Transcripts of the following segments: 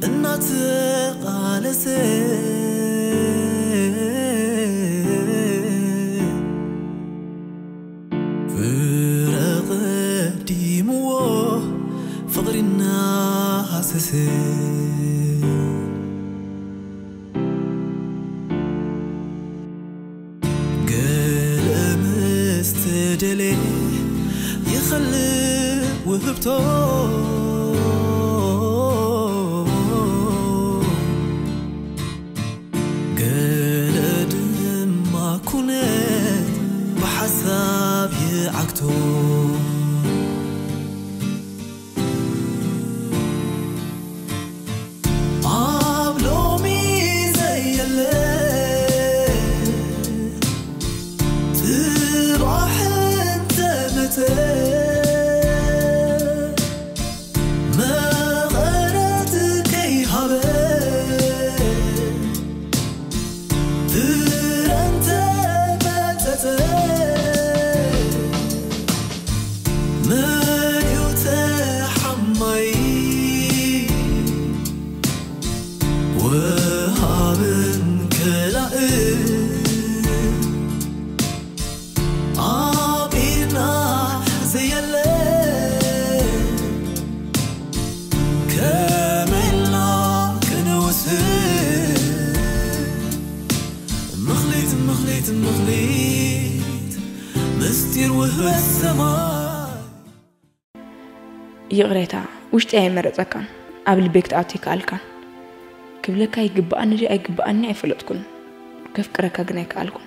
እናተቓለሰ ፍረ ቀዲምዎ ፍቕሪ እናሃሰሰ ገለ ምስ ተደልየ ይኸልእ ውህብቶ ገለ ድማ ኩነት ብሓሳብ ይዓግቶ ኣብ ሎሚ ዘየለ ጽባሕ እንተመጸ መቐረት ከይሃበ ፍረ እንተመጸጸ መን እዩ ተሓማይ ወሃብን ከላእን ኣብ ኢድና ዘየለ ከመይና ክንውስን ምኽሊት ምኽሊት ምኽሊት ምስጢር ውህበት ሰማይ ይቕሬታ፣ ውሽጠይ ኣይመረጸካን፣ ኣብ ልበይ ክትኣቱ ኣይከኣልካን። ክብለካ ይግብኣኒ ድዩ ኣይግብኣኒ ኣይፈለጥኩን። ከፍቅረካ ግን ኣይከኣልኩን።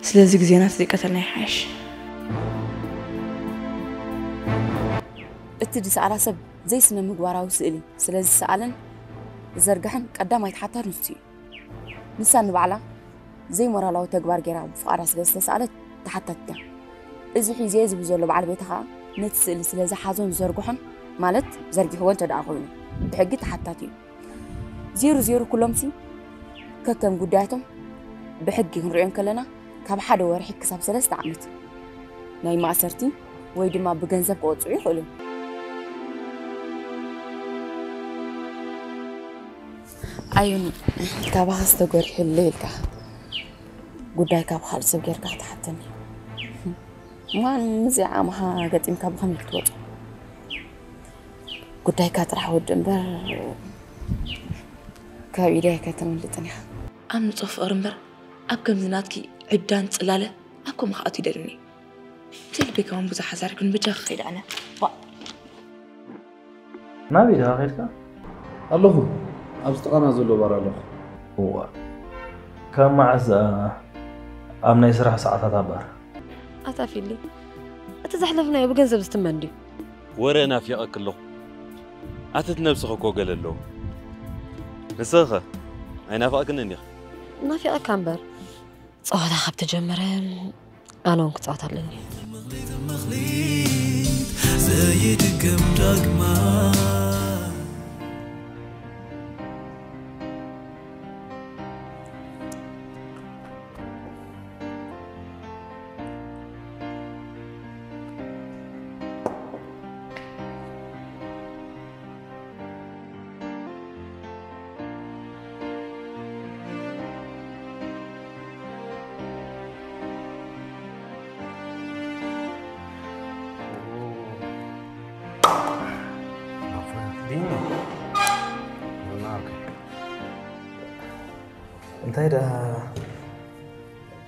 ስለዚ ግዜና ተዘይቀተልና ይሓይሽ። እቲ ዝሰኣላ ሰብ ዘይስነ ምግባራዊ ስእሊ ስለ ዝሰኣለን ዝዘርግሐን ቀዳማይ ተሓታሪ ንሱ እዩ። ንሳ ንባዕላ ዘይሞራላዊ ተግባር ገይራ ብፍቓዳ ስለ ዝተሳእለት ተሓታቲት እያ። እዚ ሒዘዮ ዝብል ዘሎ በዓል ቤታ ኸኣ ነቲ ስእሊ ስለ ዝሓዞን ዝዘርግሖን ማለት ዘርጊሕዎ እንተ ደኣ ኮይኑ ብሕጊ ተሓታቲ እዩ። ዜሩ ዜሩ ኩሎምሲ ከከም ጉዳያቶም ብሕጊ ክንሪኦ እንከለና ካብ ሓደ ወርሒ ክሳብ ሰለስተ ዓመት ናይ ማእሰርቲ ወይ ድማ ብገንዘብ ክቐጽዑ ይኽእሉ እዮም። ኣዩኒ ካባኻ ዝተጎሪሑ ኣሎ ኢልካ ጉዳይ ካብ ካልእ ሰብ ጌርካ ክትሓተኒ እማ ንዚኣ ዓማኻ ገጢምካ ብኸመይ ክትወጾ ጉዳይካ ጥራሕ ወዲ እምበር ካብ ኢደይ ከይተምልጥን ኢኻ። ኣብ ንጹህ ፍቕሪ እምበር ኣብ ከምዚ ናትኪ ዕብዳን ጽላለ ኣብ ከምኡ ክኣቱ ይደልን እየ። እቲ ልበይ ከማን ብዙሕ ኣዛሪብክኒ በጃኺ ከይዲ ኣነ። ባ ናበይ ዲኻ ከይድካ? ኣለኹ ኣብዚ ጥቓና ዘሎ ባር ኣለኹ። እዋ ካብ መዓስ ደኣ ኣብ ናይ ስራሕ ሰዓታት ኣብ ባር? ኣታ ፊሊ እቲ ዘሕለፍናዮ ብገንዘብ ዝትመን ድዩ? ወረ ናፊቐኪ ኣለኹ። ኣቲ እቲ ነብስኺ እኮ ገለ ኣለዎ። ንስኺኸ ኣይናፈቕክንን ዲኺ? ናፊቐካ እምበር ጸወታ ካብ ተጀመረ ኣነ እውን ክጻወት ኣለኒ። ዘይድገም ዳግማ እንታይ ደኣ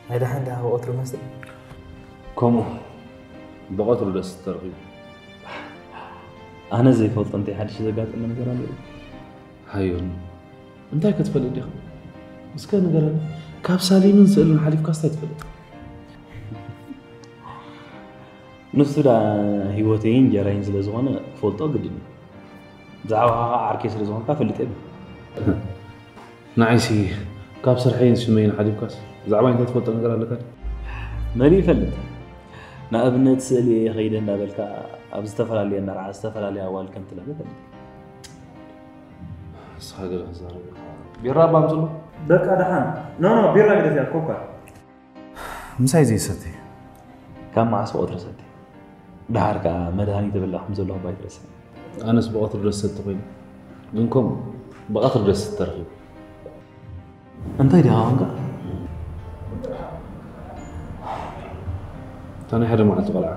ናይ ደሓን ደኣ ወትሩ መስል ከምኡ ብቐትሩ ደስ ተረኺቡ። ኣነ ዘይፈልጦ እንታይ ሓድሽ ዘጋጠመ ነገር ኣሎ? ሃዮኒ እንታይ ክትፈልጥ ዲኻ? እስከ ንገረኒ። ካብ ሳሊምን ስእልን ሓሊፍካ ስታይ ትፈልጥ? ንሱ ዳ ህይወተይን እንጀራይን ስለ ዝኾነ ክፈልጦ ግድን እዩ። ብዛዕባኻ ከዓ ዓርከይ ስለ ዝኾንካ ፈልጥ የብለይን። ንዓይሲ ካብ ስርሐይን ሽመይን ሓሊፍካስ ብዛዕባይ እንታይ ትፈልጦ ነገር ኣለካ ድዩ? መሊእ ይፈልጥ። ንኣብነት ስእሊ እየ ከይደ እንዳበልካ ኣብ ዝተፈላለየ መርዓ ዝተፈላለየ ኣዋልድ ከም ትላለ ፈልጥ። ንስኻ ገለ ክዛረብ ኢኻ። ቢራ እባ ኣምፅሎ። በቃ ደሓን። ኖ ኖ ቢራ ግደፍያ ኮካ። ምሳይ ዘይሰቲ። ካብ መዓስ ብቐትሪ ሰቲ? ደሓር ከዓ መድሃኒት ይብላዕ ከም ዘለኹ እባ ኣይትረስዕ። ኣነስ ብቐትሪ ዶ ዝሰቲ ኮይኑ? ግን ከምኡ ብቐትሪ ደስ ተረኺቡ። እንታይ ዲኻ ቋንቋ? እታ ናይ ሓደ መዓልቲ ቆልዓ።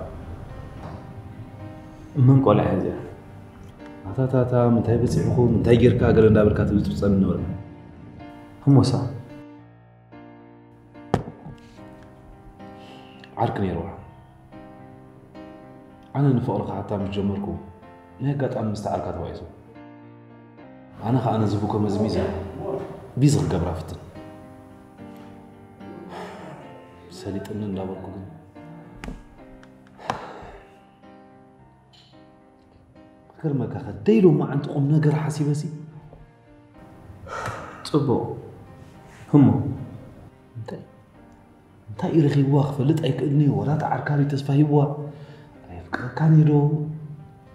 መን ቆልዓ እያ እዚኣ? ኣታታታ፣ ምንታይ በፂሑኹም፣ እንታይ ጌርካ፣ ገለ እንዳበልካ ትብል ትብፀን ነበረ። ህሞሳ? ዓርኪ ነይርዋ። ኣነ ንፍቕሪ ክሓታ ምስ ጀመርኩ፣ ናይ ኣጋጣሚ ምስቲ ዓርካ ተባኢሱ። ኣነ ኸኣ ነዚ ብኮ መዝሚዘ ቢዚ ክገብራ ፍትን። ሰሊጥኒ እንዳበልኩ ግን፣ ክገርመካ ኸ ደይ ሎማዓንቲ ቁም ነገር ሓሲበሲ። ጽቡቕ። ህሞ እንታይ? እንታይ ረኺብዋ ክፈልጥ ኣይክእልን እዩ። ወላ ተዓርካሪ ተስፋ ሂብዋ። ኣየፍቅረካን እዩ ዶ?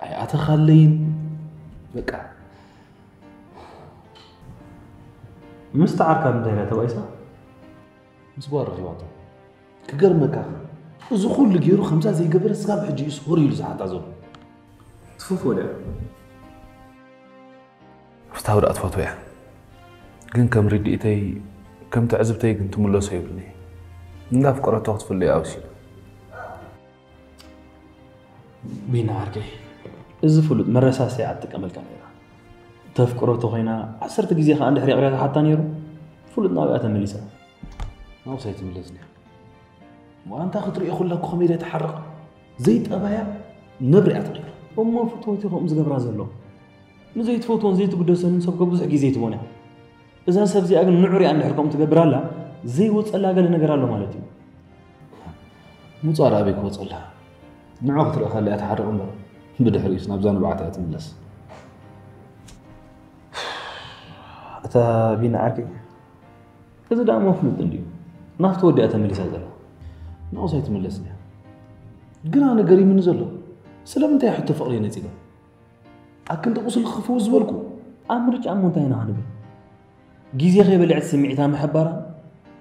ኣይኣተኻለይን? በቃ። ምስ ተዓርካሪ እንታይ ኢላ ተባኢሳ? ምስ ጓል ረኺባቶ። ክገርመካ፣ እዚ ኩሉ ገይሩ ከምዛ ዘይገበረ ስጋብ ሕጂ እዩ ስሆር ኢሉ ዝሓታ ዘሎ። ትፈትዎ ድያ? ፍትሃዊ ደኣ ትፈትዎ እያ። ግን ከም ርድኢተይ፣ ከም ትዕዝብተይ ግን ትምለሶ የብልኒ። እንዳፍቀረቶ ክትፍለዮ ኣውሲኑ። ቢና ዓርከይ፣ እዚ ፍሉጥ መረሳስያ ኣትጥቀመልካ ነይራ። ተፍቅሮ ተኾይና ዓሰርተ ግዜ ከኣ እንድሕር ይቕሬታ ሓታ ነይሩ፣ ፍሉጥ ናብኣ ተመሊሳ። ናብሳ ኣይትምለስን እያ። ዋንታ ክትርእዮ ኩላ እኮ ከመይ ኢላ ትሓርቕ? ዘይጠባያ ነብሪ እያ ትቕይር። እሞ ፍትወት እዩ ከምኡ ዝገብራ ዘሎ። ንዘይትፈትዎን ዘይትግደሰሉን ሰብ እኮ ብዙሕ ግዜ ይትቦን እያ። እዛ ሰብ እዚኣ ግን ንዑ ሪኣ እንድሕር ከምኡ ትገብር ኣላ፣ ዘይወጸላ ገለ ነገር ኣሎ ማለት እዩ። ምጽዋ ደኣ ኣበይ ክወጸላ? ንዑ ክትርኢ ከላ እያ ትሓርቕ እምበር፣ ብድሕሪኡስ ናብዛ ንብዓታ እያ ትምለስ። እታ ቢና ዓርከይ፣ እዚ ደኣ እሞ ፍሉጥ እንድዩ። ናብቲ ወዲ እያ ተመሊሳ ዘላ። ናብሳ ኣይትምለስን እያ። ግና ነገር ይምን ዘሎ። ስለምንታይ ሕቶ ፍቕሪ ነጺጋ? ኣክንዲ ቁስሊ ክፈውስ ዝበልኩ። ኣብ ምርጫ እሞ እንታይ ኢና ክንብል? ግዜ ከይበልዐት ስምዒታ ምሕባራ፣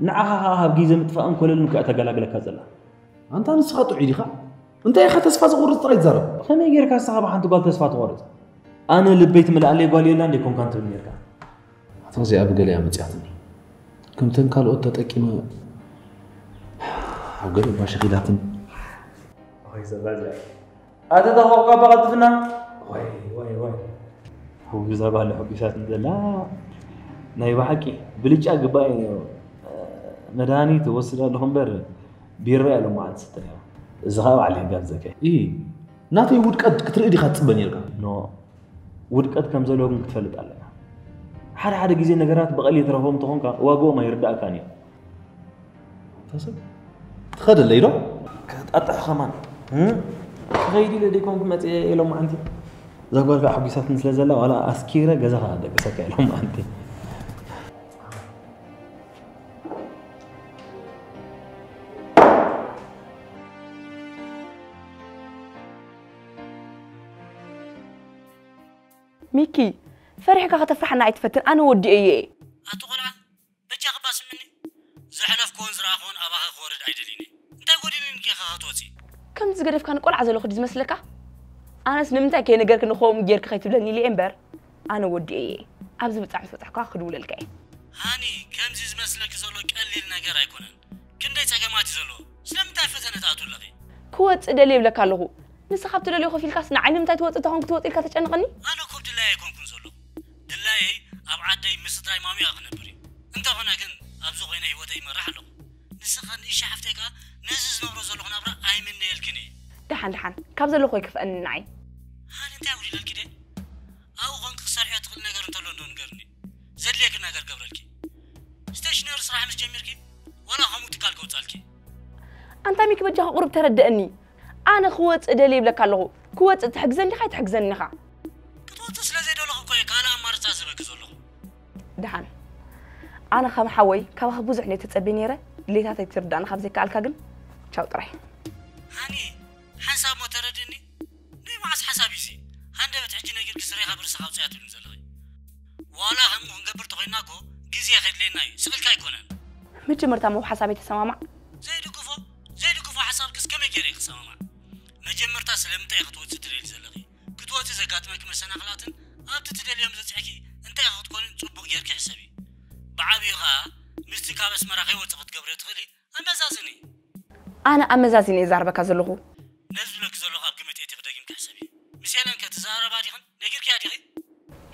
ንዓኻ ኸኣ ካብ ግዜ ምጥፋእን ኮለልን እኮ እያ ተገላግለካ ዘላ። ኣንታ ንስኻ ጥዑይ ዲኻ? እንታይ ኢኻ ተስፋ ዘቑርጽ ጥራይ ትዛረብ? ከመይ ጌርካ ንስኻ ብሓንቲ ጓል ተስፋ ትቖርጽ? ኣነ ልበይ ትምልኣለይ ጓል የላን ደይኮንካን ትብል ኔርካ። ኣታ እዚኣ ብገለ እያ መጺኣትኒ። ከምተን ካልኦት ተጠቂመ ኣብ ገለ እባ ሸኺላትኒ። ኦይ፣ ዘባ እዚኣ። ኣታ ተኾቕካ ብቐልጥፍና። ወይ፣ ወይ፣ ወይ። ሕጉዛ ጓል ሕጒሳት ዘላ ናይ ብሓቂ ብልጫ ግባእ እዩ ነይሩ። መድሃኒት ወስድ ኣለኹ እምበር ቢራ እያ ሎማዓንቲ ዝስተ ነይራ። እዚ ኸኣ በዓል ሕጋግ ዘከ። ኢ፣ ናተይ ውድቀት ክትርኢ ዲኻ ትጽበ ነይርካ? ኖ፣ ውድቀት ከም ዘለዎ ግን ክትፈልጥ ኣለካ። ሓደ ሓደ ግዜ ነገራት ብቐሊል ትረኽቦም እንተኾንካ ዋግኦም ኣይርዳእካን እዩ። ተሰብ ትኸደለይ ዶ? ከጣጥሕ ኸማን። እም? ክኸይድ ኢለ ደይኮንኩ መጽየ ኢሎም መዓንቲ። እዛ ጓል ከዓ ሓጒሳትኒ ስለ ዘላ ዋላ ኣስኪረ ገዛኻ ደቅሰካ ኢሎም መዓንቲ። ሚኪ፣ ፈሪሕካ ከተፍርሓና ኣይትፈትን፣ ኣነ ወዲኤ እየ። ኣቲ ቆልዓ፣ በጃኺ ባስምኒ። ዘሕለፍክዎን ዝረኣኽዎን ኣባኺ ክወርድ ኣይደልይን እየ። እንታይ ጎዲሉኒ ጌኻ ክትወፂ? ከምዚ ዝገደፍካኒ ቆልዓ ዘለኹ ድዩ ዝመስለካ? ኣነስ ንምንታይ ከይነገርክኒ ከምኡ ጌርኪ ከይትብለኒ ኢለ እየ እምበር፣ ኣነ ወዲኤ እየ። ኣብዚ ብጻሕ ምስ በጻሕኩ ክድውለልካ እየ። ሃኒ፣ ከምዚ ዝመስለኪ ዘሎ ቀሊል ነገር ኣይኮነን። ክንደይ ጸገማት እዩ ዘለዎ። ስለምንታይ ፈተነ ትኣትው ኣለኺ? ክወጽእ ደልየ ይብለካ ኣለኹ። ንስኻ ኣብ ትደልዮ ኮፍ ኢልካስ ንዓይ ንምንታይ ትወጽእ ተኾንኩ ትወጽእ ኢልካ ተጨንቐኒ? ኣነ እኮ ብድላይ ኣይኮንኩን ዘለኹ። ድላየይ ኣብ ዓደይ ምስ ስድራይ ማሚኣ ክነብር እዩ። እንተኾነ ግን ኣብዚ ኮይነ ህይወተይ ይመርሕ ኣለኹ። ንስኻ ንእሻ ሓፍተይ ከኣ ነዚ ዝነብሮ ዘለኹ ናብራ ኣይምነየልክን እየ። ደሓን ደሓን፣ ካብ ዘለኹ ኣይክፍኣንን ንዓይ። ሃኒ፣ እንታይ ኣጉዲለልኪ ድየ? ኣብኡ ኾንኪ ክትሰርሕዮ ትኽእሊ ነገር እንተሎ እንዶ ንገርኒ። ዘድልየኪ ነገር ገብረልኪ። ስቴሽነሪ ስራሕ ምስ ጀሚርኪ ዋላ ከምኡ ትካል ከውጻልኪ። ኣንታ ሚኪ በጃኻ ቁሩብ ተረድአኒ። ኣነ ክወጽእ ደልየ ይብለካ ኣለኹ። ክወጽእ ትሕግዘኒ ዲኻ ኣይትሕግዘኒ ኢኻ? ክትወጽእ ስለ ዘይደለኹ እኮ እየ ካልእ ኣማርጻ ዝህበኪ ዘለኹ። ደሓን። ኣነ ከም ሓወይ ካባኺ ብዙሕ እየ ተጸብየ ነይረ። ድሌታተይ ክትርዳእኒ ካብ ዘይከኣልካ ግን ቻው ጥራይ። ሃኒ፣ ሓንሳብ እሞ ተረድእኒ። ናይ መዓስ ሓሳብ እዩሲ? ሃንደበት ሕጂ ነጊርኪ ስሬኻ ብርስኻ ኣውፅያ ትብልኒ ዘለኺ። ዋላ ከምኡ ክንገብር ተኾይንና እኮ ግዜ ከድልየና እዩ፣ ስቕ ኢልካ ኣይኮነን። መጀመርታ እሞ ብሓሳበይ ተሰማማዕ። ዘይድግፎ ዘይድግፎ ሓሳብክስ ከመይ ገይረ እየ ክሰማማዕ? መጀመርታ ስለምንታይ ኢኺ ክትወፅኢ ትደልዪ ዘለኺ? ክትወፅኢ ዘጋጥመኪ መሰናኽላትን ኣብቲ ትደልዮም ዘፅዕኪ እንታይ ኢኺ ክትኮኒ ኣነ ኣመዛዚነ እየ ዛረበካ ዘለኹ። ነዚ ዝብለኪ ዘለኹ ኣብ ግምት እቲኺ ደጊምኪ ሕሰቢ። ምስ ሄለን ከ ትዛረባ ዲኽን? ነጊርኪያ ዲኺ?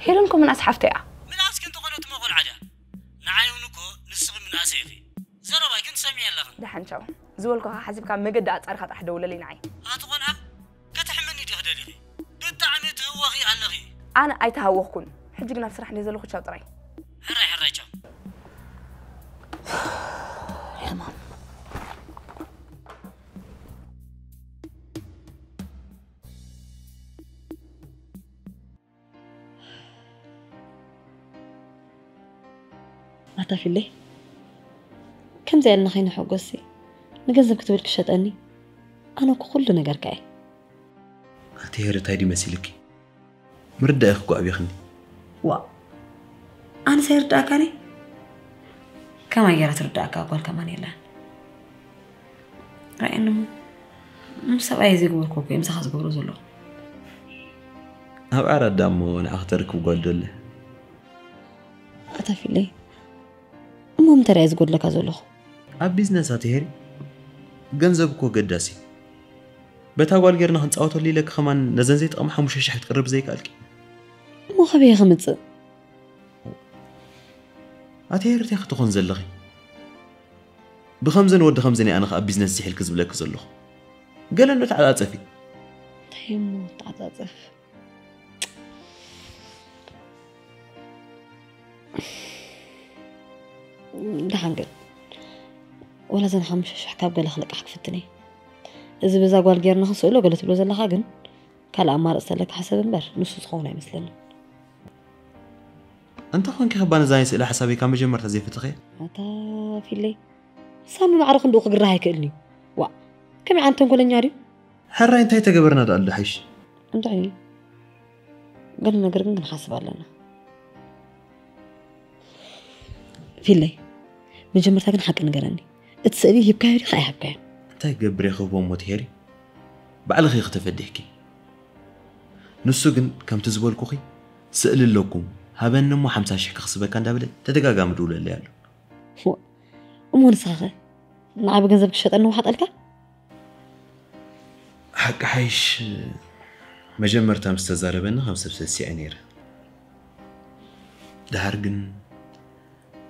ሄለን እኮ ምንኣስ ሓፍተይ እያ። ምንኣስኪ እንተኾነት እሞ ቆልዓ ድያ? ንዓይ እውን እኮ ንስኺ ምንኣሰይ ኢኺ። ዘረባይ ግን ትሰምዒ ኣለኽን። ደሓን ቻው። ዝበልኩኻ ሓሲብካ መገዲ ኣጻሪኻ ጥራሕ ደውለለይ ንዓይ። ኣቲ ቆልዓ፣ ከተሕምኒ ዲኺ ደሊኺ? ብጣዕሚ ትህወኺ ኣለኺ። ኣነ ኣይተሃወኽኩን። ሕጂ ግን ኣብ ስራሕ እንድየ ዘለኹ፣ ቻው ጥራይ። ሕራይ ሕራይ ቻው። ሕማም። ኣታ ፊለይ፣ ከምዚኣ ኢልና ከይንሕጎስሲ፣ ንገንዘብ ክትብል ክሸጠኒ? ኣነ እኮ ኩሉ ነገርካ እየ። ኣቲ ሄሪ፣ እንታይ ድዩ መሲልኪ? ምርዳእ ኢኺ እኮ ኣብይኽኒ። ዋ፣ ኣነስ ኣይርዳእካኒ? ከማይ ገይራ ትርዳእካ ጓል ከማን የላን። ራእየኒ እሞ፣ ምስ ሰብኣይ ዘይገበርኩ እኮ እዮም ምሳኻ ዝገብሩ ዘለዉ። ኣብ ዓራዳ እሞ ንዓኺ ተርክብ ጓል ዶ ኣለ? ኣታ ፊለይ፣ እሞ ምንታይ ራእየ ዝጎድለካ ዘለኹ? ኣብ ቢዝነስ ኣቲ ሄሪ፣ ገንዘብ እኮ ገዳሲ እዩ። በታ ጓል ጌርና ክንጻወተሉ ኢለኪ ከማን ነዘን ዘይጠቕማ ሓሙሽተ ሽሕ ክትቅርብ ዘይከኣልኪ። እሞ ካበይ እየ ከምጽእ? ኣቲ ሄሪ፣ እንታይ ክትኾን ዘለኺ? ብኸምዘን ወዲ ከምዘን እየ ኣነ ኸኣ ቢዝነስ ዝሒልኪ ዝብለኪ ዘለኹ። ገለ እንዶ ተዓጻጸፊ። እንታይ እሞ ተዓጻጸፍ? ደሓን ግን፣ ወላ እዘን ሓሙሽተ ሽሕ ካብ ገለ ክልቃሕ ክፍትን እየ። እዚ በዛ ጓል ጌርና ክንስእሎ ገለ ትብሎ ዘለኻ ግን፣ ካልእ ኣማርጺ ተለካ ሓሰብ እምበር፣ ንሱ ዝኸውን ኣይመስለንን። እንተ ኾንኪ ከባ ነዛ ናይ ስእሊ ሓሳበይ ካብ መጀመርታ ዘይፈተኽያ? ኣታ ፊለይ፣ ሳሚ ማዕረ ክንድኡ ክግርህ ኣይክእልን እዩ። ዋእ፣ ከመይ ዓይነት ተንኮለኛ ድዩ? ሕራይ እንታይ ተገበርና ደኣ ኣሎ ሓይሽ? እንታይ እዩ? ገለ ነገር ግን ክንሓስብ ኣለና። ፊለይ፣ መጀመርታ ግን ሓቂ ንገረኒ። እቲ ስእሊ ሂብካዮ ዲኻ ኣይሃብካዮን? እንታይ ክገብር እየ ክህቦ እሞ ትሄሪ? ባዕልኺ ኢኺ ተፈዲሕኪ። ንሱ ግን ከምቲ ዝበልኩኺ ስእሊ ኣለኩም፣ ሃበኒ እሞ ሓምሳ ሽሕ ክኽስበካ እንዳበለ ተደጋጋሚ ድውለለይ ኣሎ። እሞ ንስኻ ኸ ንዓ ብገንዘብ ክሸጠኒ ምውሓጠልካ? ሓቂ ሓይሽ መጀመርታ ምስ ተዛረበኒ ከም ሰብ ሰሲዐ ነይረ። ደሓር ግን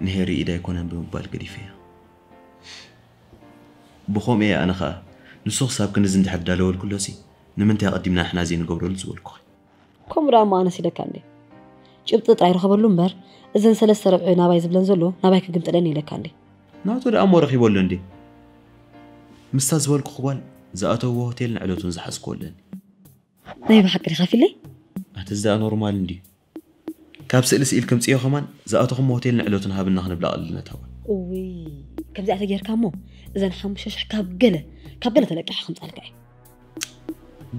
ንሄሪ ኢድ ኣይኮነን ብምባል ገዲፈያ። ብኸምኡ እየ ኣነ ኸኣ ንሱ ክሳብ ክንድዚ እንድሕር ዳለወልኩሎሲ ንምንታይ ኣቐዲምና ንሕና ዘይንገብረሉ ዝበልኩኺ። ከምኡ ደኣ እሞ ኣነስ ኢለካ እንዴ። ጭብጢ ጥራይ ርኸበሉ እምበር፣ እዘን ሰለስተ ረብዒ ናባይ ዝብለን ዘሎ ናባይ ክግምጥለኒ ኢለካ እንዴ። ናቱ ደኣ እሞ ረኺበሉ እንዴ። ምስታ ዝበልኩኺ ጓል ዝኣተውዎ ሆቴልን ዕለቱን ዝሓዝክዎ ኣለኒ። ናይ ብሓቂ ዲኻ ፊለይ? ኣቲ እዚ ደኣ ኖርማል እንድዩ። ካብ ስእሊ ስኢልኪ ምጽዮ ከማን ዝኣተኹሞ ሆቴልን ዕለቱን ሃብና ክንብላ ቀሊልና እታ ጓል። እውይ፣ ከምዚኣ ተጌርካ እሞ እዘን ሓሙሽተ ሽሕ ካብ ገለ፣ ካብ ገለ ተለቂሓ ከምጻልካ እየ።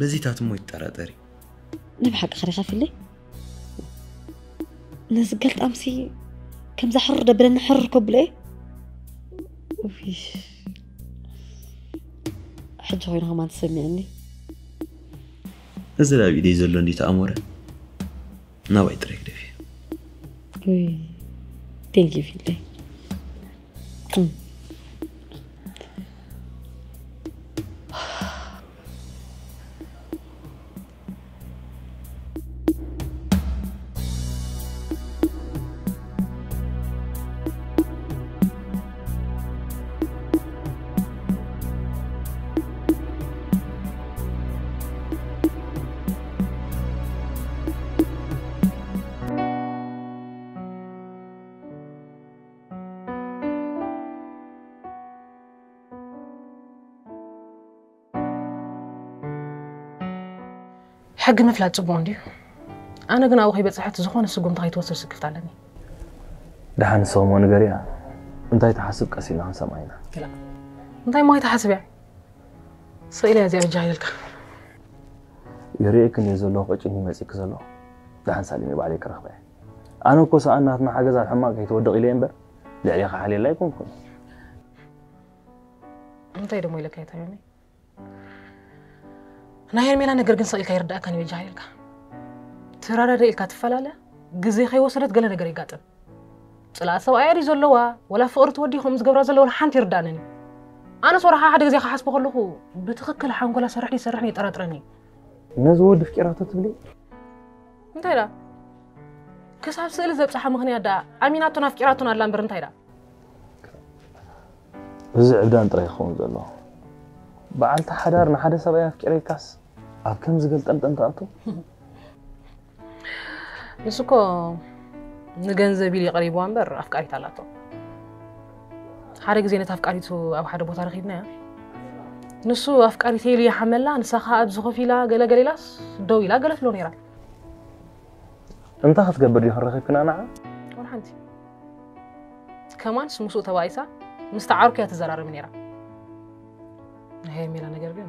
በዚታት እሞ ይጠራጠሪ። ናይ ብሓቂ ኸሪኻ ፊለይ? ነዚ ገልጣምሲ ከምዛ ሕርር ደብለኒ ሕርር ከብሎ እየ። ኡፊሽ። ሕጂ ኮይኑ ከማን ትሰሚዕኒ። እዚ ኣብ ኢደይ ዘሎ እንዲ ተኣሞረ ናባይ ጥራይ ግደፍዮ። ኡይ፣ ቴንክ ዩ ፊለይ። ሕጊ ምፍላጥ ጽቡቕ እንድዩ። ኣነ ግን ኣብኡ ከይበጽሐት ዝኾነ ስጉምቲ ከይትወስድ ስክፍታ ኣለኒ። ደሓን ንስኺ እሞ ንገርያ። እንታይ ትሓስብ ቀስ ኢልና ክንሰምዓ ኢና። ክላ-፣ እንታይ እሞ ኣይትሓስብ እያ። ስቕ ኢለ እያ እዚኣ በጃኻ ኢለልካ። ይርእየክን እየ ዘለኹ ቀጭን እዩ መጺእኪ ዘሎ። ደሓን ሳሊመይ ባዕለይ ክረኽባ እየ። ኣነ እኮ ሰኣን ናትና ሓገዝ ኣብ ሕማቕ ከይትወድቕ ኢለ እየ እምበር ልዕሌኺ ሓልየላ ኣይኮንኩን። እንታይ ደሞ ኢለካ እየ ታዮመይ? ናይ ሄርሜላ ነገር ግን ስቕ ኢልካ ይርዳእካን እዩ በጃኻ ኢልካ። ትራዳደ ኢልካ ትፈላለ፣ ግዜ ከይወሰደት ገለ ነገር የጋጥም። ጽላእ ሰብኣያ ድዩ ዘለዋ፣ ወላ ፍቕሪ ትወዲ ከምኡ ዝገብራ ዘሎ ወላ ሓንቲ ይርዳእንን እዩ። ኣነስ ወርሓ ሓደ ግዜ ክሓስቦ ከለኹ ብትኽክል ሓንጎላ ሰርሕ ይሰርሕን የጠራጥረኒ። ነዚ ወዲ ኣፍቂራቶ ትብሊ? እንታይ ዳ? ክሳብ ስእሊ ዘብጽሓ ምኽንያት ደኣ ኣሚናቶን ኣፍቂራቶን ኣላ እምበር እንታይ ዳ? እዚ ዕብዳን ጥራይ ክኸውን ዘለዎ። በዓልቲ ሓዳር ንሓደ ሰብኣይ ኣፍቂረይካስ ኣብ ከምዚ ገልጠምጠም ትኣቱ? ንሱ እኮ ንገንዘብ ኢሉ የቕሪብዋ እምበር ኣፍቃሪት ኣላቶ። ሓደ ግዜ ነታ ኣፍቃሪቱ ኣብ ሓደ ቦታ ረኺብናያ። ንሱ ኣፍቃሪተይ ኢሉ ይሓመላ፣ ንሳ ኸኣ ኣብዚ ኮፍ ኢላ ገለገለ ኢላስ ደው ኢላ ገለ ትብሎ ነይራ። እንታይ ክትገብር ዲኹም ረኺብክና ንዓ? ወላ ሓንቲ። ከማንስ ምስኡ ተባኢሳ ምስታ ዓርኩ እያ ትዘራረብ ነይራ። ናይ ሄርሜላ ነገር ግን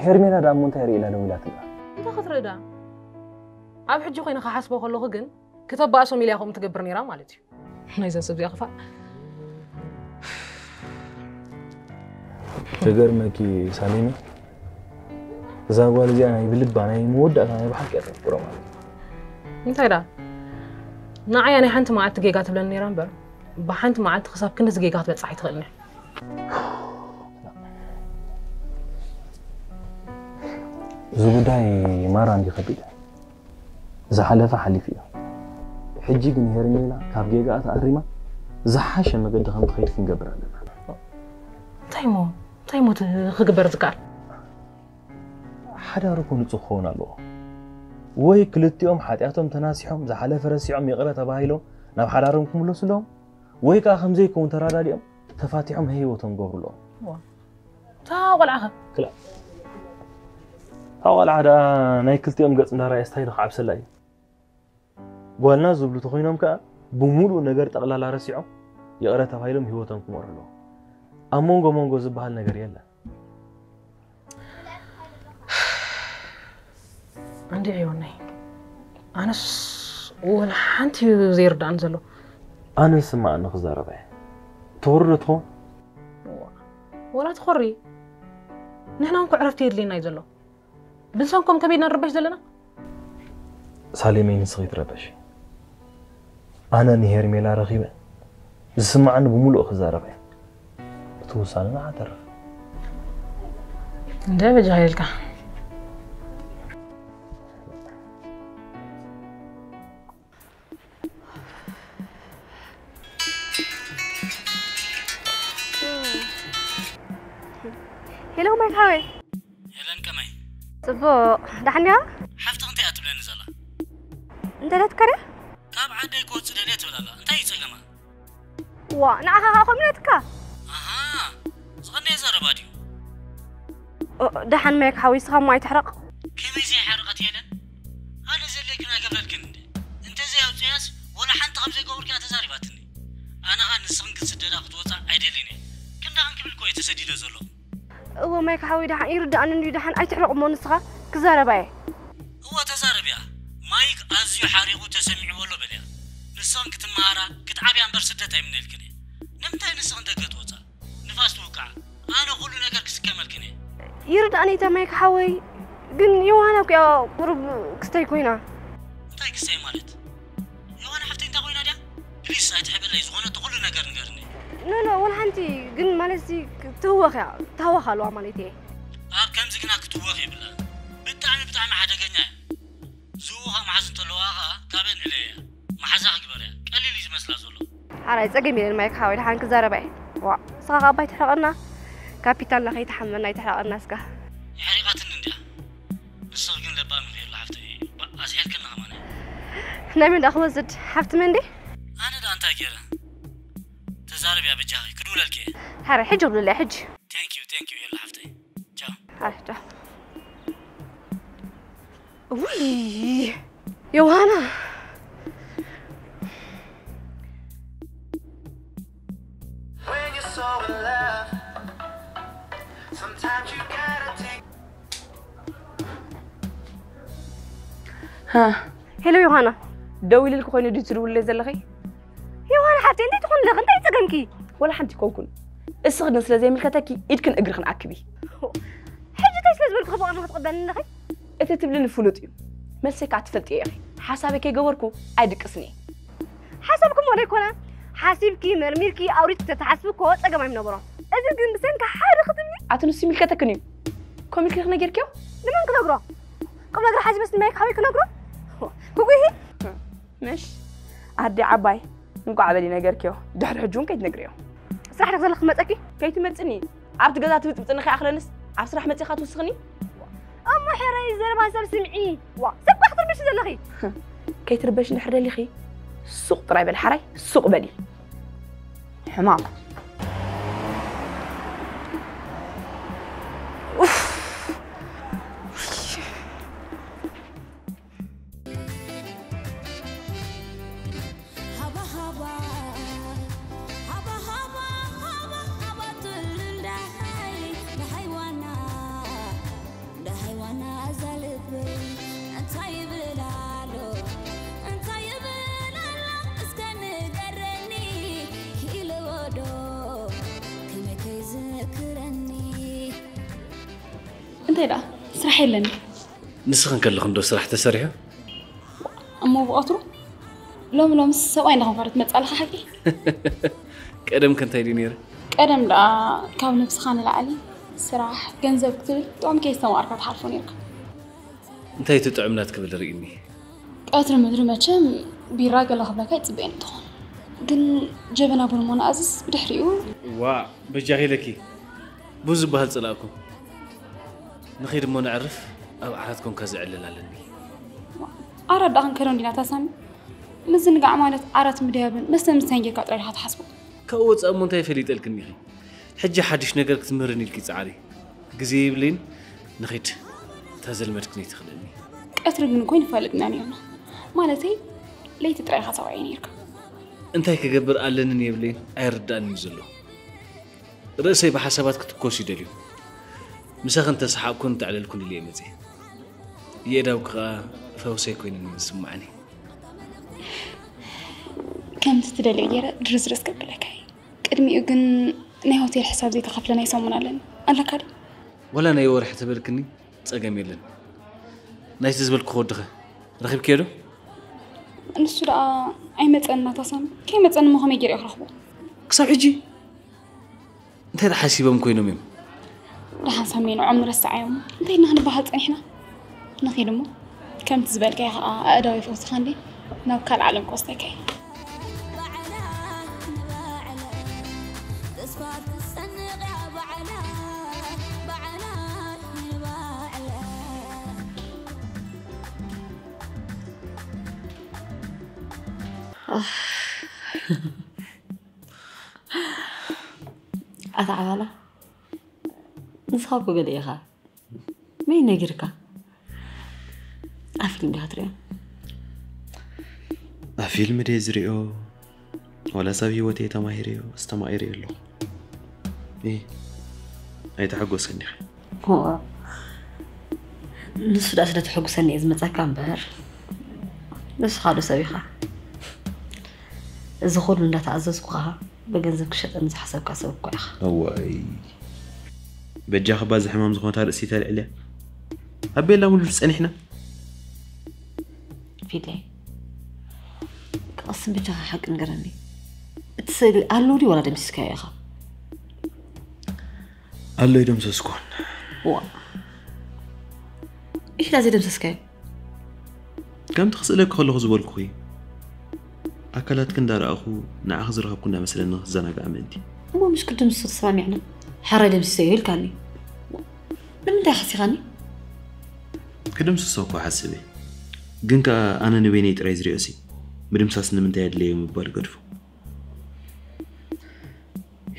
ሄርሜላ ደኣ እሞ እንታይ ርኢላ ደው ኢላትላ? እንታይ ክትርኢ ደኣ? ኣብ ሕጂ ኮይነ ክሓስቦ ከለኹ ግን ክተባእሶም ኢላ ከምኡ ትገብር ነይራ ማለት እዩ። ናይዛ ሰብ እዚኣ ክፋእ። ክገርመኪ ሳሌሚ፣ እዛ ጓል እዚኣ ናይ ብልባ ናይ መወዳእታ ናይ ብሓቂ እያ ተፍቅሮ ማለት እዩ። እንታይ ደኣ ንዓያ ናይ ሓንቲ መዓልቲ ጌጋ ትብለኒ ነይራ እምበር ብሓንቲ መዓልቲ ክሳብ ክንድዚ ጌጋ ክትበጽሕ ኣይትኽእልን እያ። እዚ ጉዳይ ማራ እንዲ ከቢድ ዝሓለፈ ሓሊፉ እዩ። ሕጂ ግን ሄርሜላ ካብ ጌጋኣ ተኣሪማ ዝሓሸ መገዲ ከም ትኸይድ ክንገብር ኣለና። እንታይ እሞ እንታይ እሞ ት- ክግበር ዝከኣል? ሓዳር እኮ ንጹህ ክኸውን ኣለዎ። ወይ ክልቲኦም ሓጢኣቶም ተናሲሖም ዝሓለፈ ረሲዖም ይቕረ ተባሂሎም ናብ ሓዳሮም ክምለሱ ኣለዎም፣ ወይ ከዓ ከም ዘይከውን ተራዳዲኦም ተፋቲሖም ህይወቶም ክገብሩ ኣለዎም። እታ ቆልዓ ኸ? ክላ- እታ ቆልዓ ደኣ ናይ ክልቲኦም ገጽ እንዳረኣየ ስታይሉ ክዓብሰላ እዩ። ጓልና ዝብሉ ተኾይኖም ከኣ ብምሉእ ነገር ጠቕላላ ረሲዖም ይቕረ ተባሂሎም ህይወቶም ክመርሑ ኣለዎም። ኣብ መንጎ መንጎ ዝበሃል ነገር የለን። እንዲዕ ይወነይ ኣነስ ወላ ሓንቲ እዩ ዘይርዳእን ዘሎ። ኣነ ዝስማዓኒ ክዛረባ እየ። ትኾሪ ዶ ትኸውን? ወላ ትኾሪ ንሕና እንኮ ዕረፍቲ የድልየና እዩ ዘሎ። ብንሰንኮም ከመይ ኢና ንርበሽ ዘለና? ሳሌመይ ንስኺ ትረበሽ። ኣነ ንሄርሜላ ረኺበ ዝስማዓኒ ብምሉእ ክዛረበ እየ። እቲ ውሳነ ንዓ ተርፍ። እንደ በጃ ይልካ። ሄሎ ማይ ሓወይ። ሄለን ከመይ? ጽቡቕ። ዳሕንያ? ሓፍትኽ እንታይ እያ ትብለኒ ዘላ? እንተለትከረ? ካብ ዓደይ ክወጽእ ደልየ ትብል ኣላ። እንታይ እዩ ጸገማ? ዋ ንዓኻ ኸዓ ከምኡ ነትካ? ኣሃ ዝቐነየ ዘረባ ድዩ? ደሓን ማይክ ሓወይ ስኻ እሞ ኣይትሕረቕ። ከመይ ዘይሓርቐት ሄለን? ኣነ ዘለይክን ኣይገብረልክን እንደ እንተዘይ ኣውፅያስ ወላ ሓንቲ ከም ዘይገበርኩ እያ ተዛሪባትኒ። ኣነ ኸዓ ንስኽን ክትስደዳ ክትወፃ ኣይደልን እየ። ክንዳኽን ክብል እኮ እየ ተሰዲደ ዘለኹ። እወ ማይክ ሓወይ ደሓን ይርድኣኒ እንድዩ ደሓን ኣይትሕረቕ እሞ ንስኻ ክዛረባ እየ። እወ ተዛረብያ። ማይክ ኣዝዩ ሓሪቑ ተሰሚዕዎ ኣሎ በልያ። ንስኽን ክትመሃራ ክትዓብያ እምበር ስደት ኣይምነየልክን እየ። ንምንታይ ንስኽን ደገ ትወፃ? ንፋስ ትውቃዓ። ኣነ ኩሉ ነገር ክስከመልክን እየ። ይርድኣኒ እታ ማይክ ሓወይ ግን ዮሃና እኮ እያ ቁሩብ ክስተይ ኮይና። እንታይ ክስተይ ማለት? ዮሃና ሓፍተይ እንታይ ኮይና ድያ? ፕሊስ ኣይትሕበለይ ዝኾነ እቲ ኩሉ ነገር ንገርኒ። ኖ ኖ ወላ ሓንቲ ግን ማለት ሲ ትህወኽ እያ ትህወኽ ኣለዋ ማለት እየ። ኣብ ከምዚ ግና ክትህወኽ የብላን። ብጣዕሚ ብጣዕሚ ሓደገኛ እያ። ዝህወኻ መሓዝ እንተለዋ ኸዓ ካበን ዕለየ እያ። መሓዛ ክግበር እያ። ቀሊል እዩ ዝመስላ ዘሎ። ሓራይ ጸገም የለን ማይክ ሓወይ ደሓን ክዛረባ እየ። ዋ ስኻ ካብ ኣባይ ትሕረቐና ካፒታልና ከይትሓመና ኣይትሕረቐና እስካ። የሕሪቓትኒ እንድያ። ንስኺ ግን ለባም ኢኺ የላ ሓፍተይ። ኣስሒልክና ኸማን። ናይ መን ደኣ ክወስድ ሓፍቲ መን ድየ? ኣነ ደኣ እንታይ ገይረ? ተዛረብያ በጃኺ ክድውለልኪ እየ። ሓራይ ሕጂ ክብልለይ ሕጂ። ቴንኪዩ ቴንኪዩ የላ ሓፍተይ። ቻው። ሓራይ ቻው። ውይ ዮሃና። When you're so in love, sometimes you gotta take. ሄሎ ዮሃና። ደው ኢልልኪ ኮይኑ ድዩ ትድውልለይ ዘለኺ? ዮሃና ሓፍተይ እንታይ ትኾን ኣለኺ? እንታይ ጸገምኪ? ወላ ሓንቲ ይኮንኩን። እስኺ ግን ስለ ዘይምልከተኪ ኢድክን እግርክን ኣክቢ። ሕጂ እንታይ ስለ ዝበልኩ ብቐቕሚ ክትቕበልኒ ኣለኺ? እቲ ትብልኒ ፍሉጥ እዩ። መልሰይ ከዓ ትፈልጥዮ ኢኺ። ሓሳበይ ከይገበርኩ ኣይድቅስን እየ። ሓሳብኩም ወደ ይኮነ ሓሲብኪ መርሚርኪ ኣውሪድኪ ተተሓስቢ እኮ ጸገም ኣይምነበሮን። እዚ ግን ብሰንኪ ሓደ ክትብሊ ኣቲ ንሱ ይምልከተክን እዩ። ኮሚልኪ ነይርኪ ነጊርክዮ? ንመን ክነግሮ? ቁም ነገር ሓዚ መስል ማይክ ሓወይ ክነግሮ? ኩጉሂ? ምሽ ኣዲ ዓባይ እንቋዕ በሊ ነገርክዮ። ድሕሪ ሕጂ እውን ከይትነግርዮ። ስራሕ ዶ ዘለክ መጸኪ? ከይትመጽኒ ኣብቲ ገዛ ትብጥብጥኒ ከይኣኽለንስ ኣብ ስራሕ መጺኻ ትውስኽኒ። እሞ ሕራይ ዘረባ ሰብ ስምዒ። ዋ ሰብ ኳ ክትርብሽ ዘለኺ። ከይትርበሽ እንድሕር ደሊኺ ሱቕ ጥራይ በሊ ሓራይ ሱቕ በሊ። ሕማም። እንታይ ደኣ ስራሕ የለን። ንስኽን ከለኽን ዶ ስራሕ ተሰሪሑ? እሞ ብቐትሩ ሎሚ ሎምስ ሰብኣይ እንዳኸንፈረት መጻልኻ ሓቂ። ቀደም ከ እንታይ ድዩ ነይሩ? ቀደም ደኣ ካብ ነብስኻ ንላዕሊ ስራሕ ገንዘብ ክትብል ጥዑም ከይስተማቕርካ ትሓልፎ ነርካ። እንታይ እቲ ጥዑም ናት ክብል ርኢኒ? ቀትሪ ምድሪ መቸም ቢራ ገለ ክብለካ ይጽበየኒ ትኾን ግን ጀበና ቡን እሞ ንኣዝዝ ብድሕሪኡ ዋእ በጃኺ ኢለኪ ቡን ዝበሃል ጸላእኩ። ንኺድ እሞ ነዕርፍ ኣብ ዓራት ኮንካ ዘዕልል ኣለኒ። ዓራት ደኣ ክንከዶ እንዲና ታሳሚ ምዝንጋዕ ማለት ዓራት ምድያብን መስተ ምስታይን ጌርካ ጥራይ ዲኻ ትሓስቦ። ካብኡ ወጻእ እሞ እንታይ ፈሊጠልክኒ ኢኺ? ሕጂ ሓድሽ ነገር ክትምህርኒ ኢልኪ ጻዕሪ። ግዜ የብለይን ንኺድ እታ ዘልመድክኒ ትኽልእኒ። ቀትሪ ግን እኮ ይንፋለጥና ኔርና ማለተይ ለይቲ ጥራይ ኢኻ ሰብኣየይ ኔርካ። እንታይ ክገብር ኣለንን የብለይን ኣይርድኣንን እዩ ዘሎ። ርእሰይ ብሓሳባት ክትኮስ እዩ ደልዩ። ምሳኺ እንተሰሓቕኩን እንተዕለልኩን ኢለ እየ መጺአ። የእዳውኪ ኸኣ ፈውሰይ ኮይነን እየን ዝስምዓኒ። ከምቲ ትደልዮ ገይረ ድርዝርዝ ከብለካ እየ። ቅድሚኡ ግን ናይ ሆቴል ሕሳብ ዘይተኸፍለ ናይ ሰሙን ኣለኒ። ኣለካ ድዩ? ዋላ ናይ ወርሒ ተበልክኒ ጸገም የለን። ናይቲ ዝበልኩኺ ወድኸ ረኺብክዮ ዶ? ንሱ ደኣ ኣይመጸን ናታ ሳሚ። ከይመጸኒ እሞ ከመይ ገይረ እየ ክረኽቦ? ክሳብ ሕጂ እንታይ ደኣ ሓሲቦም ኮይኖም እዮም? ደሓን ሳሚ ንዖም ንረስዓዮም እንታይ ኢልና ክንበሃል ጸኒሕና? ንኺድ እሞ ከምቲ ዝበልካዮ ኸኣ ኣእዳወይ ፈውስኻ እንዴ ናብ ካልእ ዓለም ክወስደካ እየ። ኣታ ዓባላ ንስኻ እኮ ገለ ኢኻ መን ነጊርካ ኣብ ፊልም ዲኻ ትሪኦ ኣብ ፊልም ድየ ዝሪኦ ዋላስ ኣብ ሂወተይ ተማሂረዮ ኣስተማቒረዮ ኣለኹ ኢ ኣይተሓጎስክን ዲኺ ንሱ ደኣ ስለ ተሐጉሰኒ እየ ዝመጻካ እምበር ንስኻ ዶ ሰብ ኢኻ እዚ ኩሉ እንዳተኣዘዝኩኻ ብገንዘብ ክሸጠኒ ዝሓሰብካ ሰብ እኳ ኢኻ። እዋይ በጃኺ እባ እዛ ሕማም ዝኾነት ኣርእስቲ ተልዕልያ። ኣቤላ ሙሉድ ጸኒሕና። ፊለይ ክቐስን በጃኻ ሓቂ ንገረኒ። እቲ ስእሊ ኣሎ ድዩ ዋላ ደምሲስካዮ ኢኻ? ኣሎ ኣይደምሰስኩን። ዋ ኢላ ዘይደምሰስካዮ? ከምቲ ክስእለኪ ከለኹ ዝበልኩኺ ኣካላትኪ እንዳረኣኹ ንዓኺ ዝረኸብኩ እንዳመሰለኒ ክዘናጋዕ ምእንቲ። እሞ ምሽ ክድምስሶ ተሰማሚዕና ሕራይ ደምሲሰዮ ኢልካኒ ንምንታይ ከሲኻኒ? ክድምስሶ እኮ ሓስብ እየ ግን ከኣ ኣነ ንበይነይ ጥራይ ዝሪኦሲ ምድምሳስ ንምንታይ ኣድለየ ምባል ገድፎ።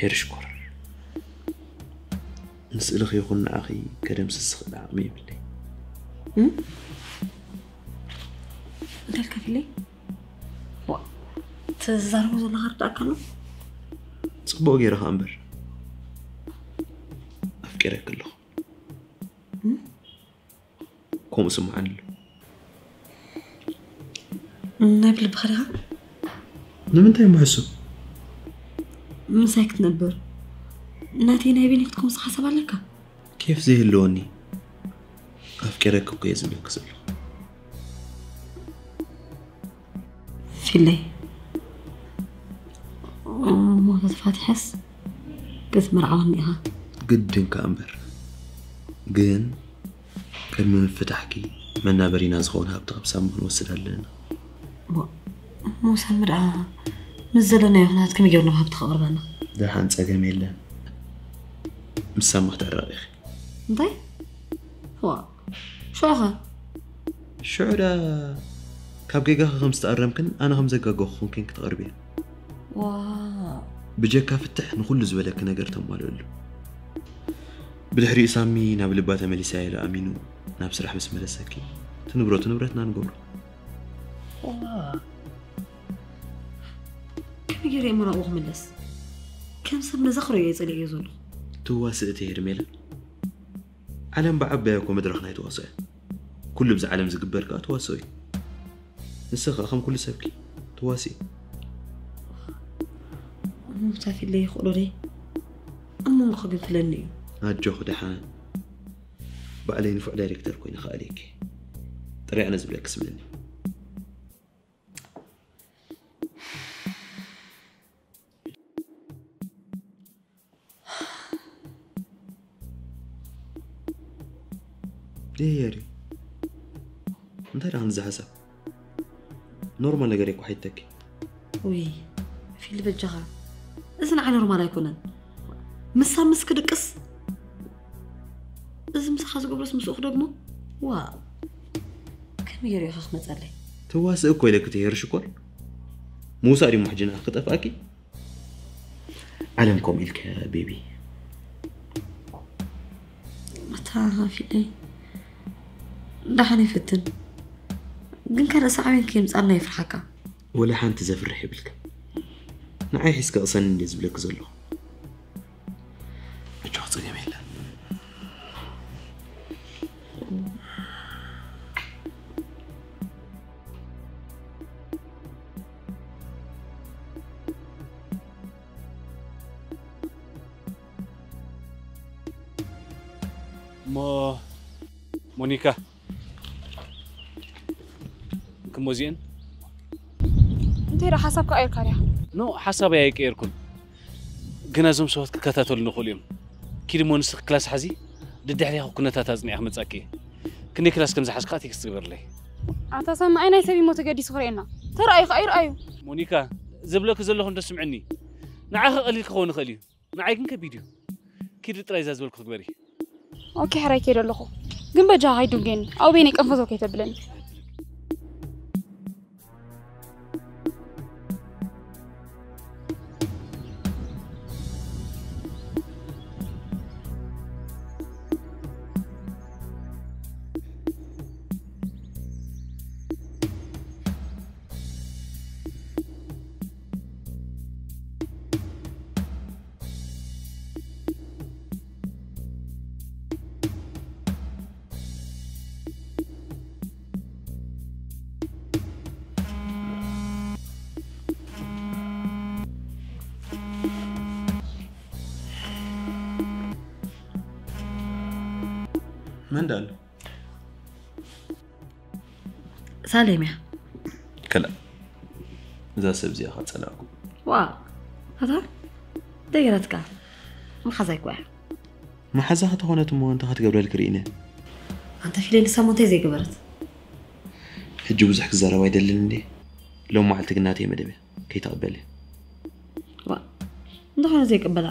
ሄርሽኮር ንስእልኺ ይኹን ንዓኺ ከደምስስ ዝኽእል ዓቕሚ የብለይ። እንታይ ኢልካ ፊለይ? ዋ ትዛረቦ ዘለኻ ርዳእካ ኣሎ? ጽቡቕ ገይረ ኸኣ እምበር ኣፍቂረኪ ኣለኹ። ከምኡ ስምዓኒ ኣሎ። ናይ ብልብኻ ዲኻ? ንምንታይ እሞ ሕሱም? ምሳይ ክትነብር ናተይ ናይ በይነይ ክትከውንስ ሓሳብ ኣለካ? ኬፍ ዘይህልወኒ ኣፍቂረኪ እኮ እየ ዝብለኪ ዘለኹ። ፊለይ ፋቲሐስ ክትምርዓወኒ ኢኻ። ግድን ከኣ እምበር። ግን ቅድሚ ምፍታሕኪ መናበሪና ዝኸውን ሃብቲ ካብ ሳሚ ክንወስድ ኣለና። እሞ ሳሚ ደኣ ምስ ዘለናዮ ኩነታት ከመይ ገይሩ ናብ ሃብቲ ከቕርበና? ደሓን፣ ጸገም የለን። ምስ ሳሚ ክትዕረቕ ኢኺ። እንታይ? ዋ ሽዑኸ? ሽዑ ደኣ ካብ ጌጋኺ ከም ዝተኣረምክን ኣነ ከም ዘጋገኹ ኮንክን ክትቐርብያ። ዋ ብጀካ ፍትሕ ንኹሉ ዝበለኪ ነገር ተማልእሉ። ብድሕሪኡ ሳሚ ናብ ልባ ተመሊሳ ኢሉ ኣሚኑ ናብ ስራሕ ምስ መለሰኪ፣ እቲ ንብረቱ ንብረትና ንገብሮ። ዋ ከመይ ገይረ እየ መናብኡ ክምለስ? ከም ሰብ ነዛ ክርእዮ እየ ጸሊኤዮ ዘለኹ። ትዋስእ እቲ ሄርሜላ። ዓለም ብዓባያ እኮ መድረኽ ናይ ተዋስኦ እያ። ኩሉ ብዛ ዓለም ዝግበር ከኣ ተዋስኦ እዩ። ንስኻ ከም ኩሉ ሰብኪ ተዋስኢ። ሙታፊለይ ይኽእሎ ደይ ኣብ መንጎ ክግንፍለኒ እዩ። ኣጆኺ ደሓን። ባዕለይ ንፉዕ ዳይሬክተር ኮይነ ክኣልየኪ። ጥራይ ኣነ ዝብለኪ ስምዕኒ። ደየሪ እንታይ ደኣ ንዚ ሓሳብ ኖርማል ነገር እኮ ሓይተኪ። ውይ ፊል በጃኻ፣ እዚ ንዓይ ኖርማል ኣይኮነን። ምሳ ምስ ክድቅስ እዚ ምሳኻ ዝገብሮስ ምስኡ ክደግሞ? ዋ ከመይ ገይሩ ኢኻ ክመፀለይ? ትዋስእ እኮ ኢለኪ ትሄር ሽኮር። ምውሳእ ድዩ ሕጂ ንኣኺ ክጠፍኣኪ? ዓለም ከምኡ ኢልኪ ቤቢ። ኣታ ፊለይ ደሓን ይፍትን፣ ግን ካልእ ሳዕቤን ከየምፃልና ይፍርሓካ። ወላ ሓንቲ ዘፍርሕ የብልካ። ንዓይ ሒዝካ ቅሰኒ እንደ ዝብለኪ ዘለኹ። ኣጆኺ ጸገም የለን። እሞ ሞኒካ ክሞዚአን እንታይ ዳ ሓሳብ ከኣየርካ ዲያ? ኖ ሓሳብ ኣይቀየርኩን። ግን እዞም ሰባት ክከታተሉ ንኽእሉ እዮም። ኪዲ እሞ ንስኺ ክላስ ሓዚ ድድሕሪኻ ኩነታት ኣጽኒዐ ክመጻኪ እየ። ክንደይ ክላስ ከም ዝሓዝካ ቴክስት ግበርለይ። ኣታ ሰማኣይ ናይ ሰብ ይሞ ተገዲሱ ክርእየና ተራእዩ ከኣ ይርኣዩ። ሞኒካ ዝብለኪ ዘለኹ እንዶ ስምዕኒ። ንዓኺ ቀሊል ክኸውን ይኽእል እዩ። ንዓይ ግን ከቢድ እዩ። ኪዲ ጥራይ እዛ ዝበልኩ ክግበሪ። ኦኬ ሕራይ ከይደ ኣለኹ። ግን በጃኻ ኣይዱንጌኒ። ኣብ በይነይ ቀንፈዞ ከይተብለኒ። መን ዳኣሎ? ሳሌም እያ። ከላ እዛ ሰብ እዚኣ ከጸላእኩ። ዋ ኣታ ደገራትካ መሓዛይ እኮ እያ። መሓዛ ከተኾነት እሞ እንታይ ክትገብረልክ ርኢነ? ኣንተ ፊለ ንሳ እሞ እንታይ ዘይገበረት? ሕጂ ብዙሕ ክዛረብ ኣይደልን እንዴ። ሎም መዓልቲ ግን ናተይ መደብ እያ። ከይተቐበል እያ። ዋ እንተኾነ ዘይቅበላ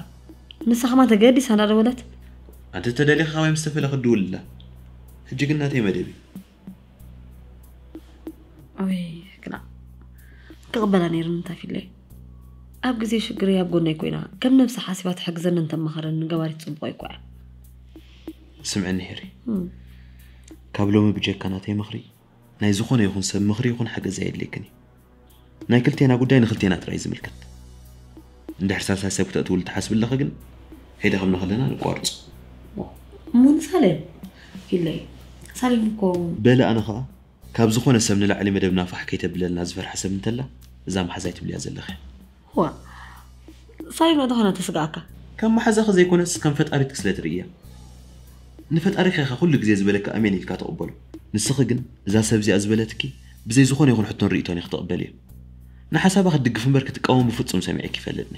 ንሳ ከማን ተገዲሳ እንዳደወለት ኣንተ ተደሊኻ ካባይ ምስ ተፈለ ክድውልላ። ሕጂ ግን ናተይ መደብ እዩ። ኣይ ክላ ክቕበላ ነይሩ እንታ ፊለይ ኣብ ግዜ ሽግረይ ኣብ ጎነይ ኮይና ከም ነብሳ ሓሲባ ትሕግዘኒ እንተማኸረኒ ገባሪት ጽቡቕ ኣይኮ እያ። ስምዕኒ ሄሪ እም። ካብ ሎሚ ብጀካ ናተይ ምኽሪ ናይ ዝኾነ ይኹን ሰብ ምኽሪ ይኹን ሓገዝ ኣየድልየክን እዩ። ናይ ክልቴና ጉዳይ ንክልቴና ጥራይ ዝምልከት። እንድሕር ሳልሳይ ሰብ ክተእትውሉ ትሓስቢ ኣለኺ ግን ሄደ ከም ንኸለና ንቋርጾ። እሞ ንሳሌም ፊለይ ሳሌም እኮ በለ ኣነ ኸኣ ካብ ዝኾነ ሰብ ንላዕሊ መደብና ፋሕ ከይተብለልና ዝፈርሓ ሰብ እንተላ እዛ መሓዛይ ትብልያ ዘለኺ። ዋ ሳሌም ኣንታ ኾና ተስግኣካ። ከም መሓዛኺ ዘይኮነስ ከም ፈጣሪትኪ ስለ ትርእያ። ንፈጣሪኺ ኢኻ ኩሉ ግዜ ዝበለኪ ኣሜን ኢልካ ትቕበሎ። ንስኺ ግን እዛ ሰብ እዚኣ ዝበለትኪ ብዘይ ዝኾነ ይኹን ሕቶን ርኢቶን ኢኺ ትቕበልዮ። ንሓሳባ ክትድግፊ እምበር ክትቃወሚ ብፍጹም ሰሚዐኪ ይፈልጥኒ።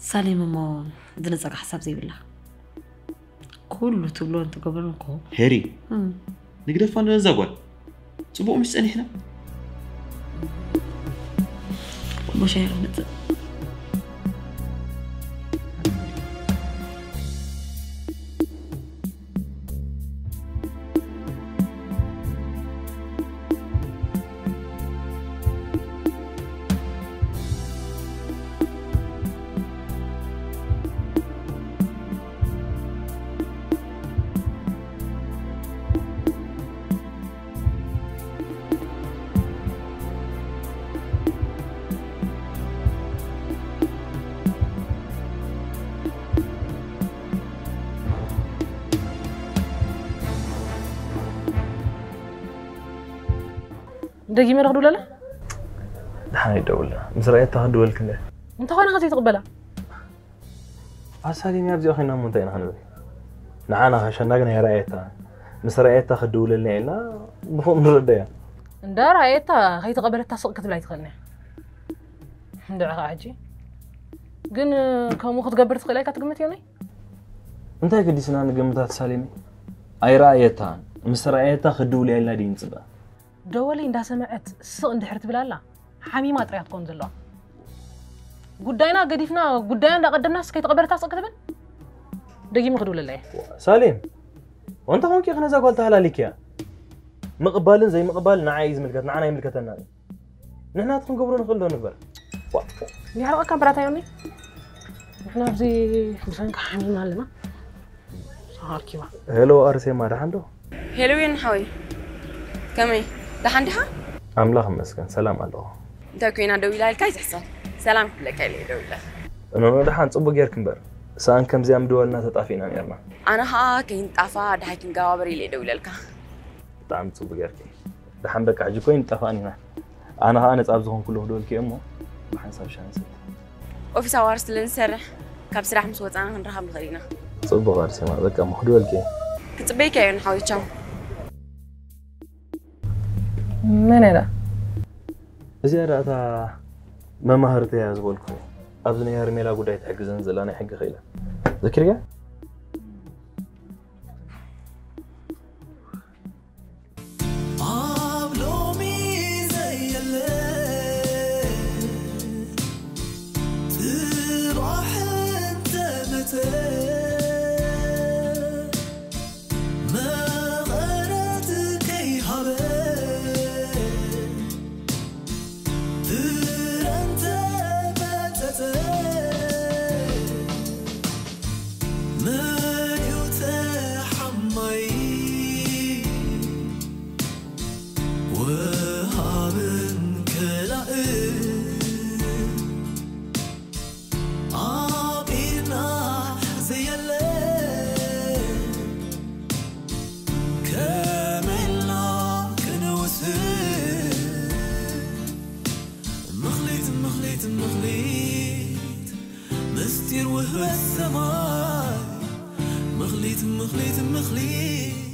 ሳሌም እሞ ዝነጸጋ ሓሳብ ዘይብላ ኩሉ ትብሎን ትገብሮን እኮ። ሄሪ፣ ንግደፋ ነዛ ጓል። ጽቡቕ ምስ ጸኒሕና። እሞ ሻሂ ክመጽእ። ደጊመ ዶ ክድውለላ? ደሓን ይደውላ። ምስ ረኣየታ ክድወልክ እንደ እንተኾነ ከ ዘይትቕበላ? ኣሳሊም ኣብዚኣ ኮይና እሞ እንታይ ኢና ክንብል? ንዓና ከሸና ግን ኣይረኣየታ። ምስ ረኣየታ ክድውለልና ኢልና ብኸም ንረዳያ። እንዳ ረኣየታ ከይተቐበለታ ስቕ ክትብል ኣይትኽእልን እያ። እንድዒ ከዓ ሕጂ ግን ከምኡ ክትገብር ትኽእል ኢልካ ትግምት ዮናይ? እንታይ ገዲስና ንግምታት ሳሌመይ? ኣይረኣየታን። ምስ ረኣየታ ክድውልያ ኢልና ድዩ ንፅበ? ደወለይ እንዳሰመዐት ስቕ እንድሕር ትብል ኣላ ሓሚማ ጥራያ ትኮን ዘለዋ። ጉዳይና ገዲፍና ጉዳያ እንዳቀደምናስ ከይተቐበለታ ስቕ ክትብል? ደጊመ ክድውለላ እየ። ሳሌም፣ ወንታ ኮንኪ ነዛ ጓል ተሃላሊክያ። ምቕባልን ዘይምቕባል ንዓይ እዩ ዝምልከት፣ ንዓና ይምልከተና እዩ። ንሕና እቲ ክንገብሮ ንኽእል ዶ ንግበር? ይሕረቐካ ብራታ ዮኒ። ንሕና ኣብዚ ብሰንካ ሓሚምና ኣለና። ኣርኪባ። ሄሎ ኣርሴማ፣ ደሓን ዶ? ሄሎ ዮኒ ሓወይ፣ ከመይ፣ ደሓን ዲኻ? ኣምላኽ ይመስገን፣ ሰላም ኣለኹ። እንታይ ኮይና ደው ኢላ ኢልካ ይትሕሰብ። ሰላም ክብለካ ኢለ እየ ደው ኢለ። እኖኖ፣ ደሓን ጽቡቅ ጌርክ እምበር፣ ሰኣን ከምዚኣ ምድዋልና ተጣፊእና ኔርና። ኣነ ኸኣ ከይንጣፋ ደሃይ ክንገባበር ኢለ እየ ደው ኢለልካ። ብጣዕሚ ጽቡቅ ጌርክ። ደሓን በቃ፣ ሕጂ እኮ ይንጣፋእን ኢና። ኣነ ኸኣ ነጻ ኣብ ዝኾንኩሉ ክደወልክ እየ እሞ፣ ብሓንሳብ ሻሂ ንሰቲ። ኦፊስ ኣዋርስ ስለ ንሰርሕ፣ ካብ ስራሕ ምስ ወጻና ክንራኸብ ንኽእል ኢና። ጽቡቕ ኣርሴማ፣ በቃ እሞ ክደወልክ እየ። ክጽበይካ እየ ንሓወይ፣ ቻው። መን እያ ደኣ? እዚኣ ደኣ እታ መማህርቲ እያ ዝበልኩ። ኣብዚ ናይ ሄርሜላ ጉዳይ ትሕግዘን ዘላ ናይ ሕጊ ክኢላ። ዘኪርያ? ኣብ ሎሚ ዘየለ ጽባሕ እንተመተ መቐረት ከይሃበ ፍረ እንተመጸጸ መን እዩ ተሓማይ ወሃብን ከላእን ኣብ ኢድና ዘየለ ከመይ ኢልና ክንውስን? ምኽሊት፣ ምኽሊት፣ ምኽሊት፣ ምስጢር ውህበት ሰማይ። ምኽሊት፣ ምኽሊት፣ ምኽሊት፣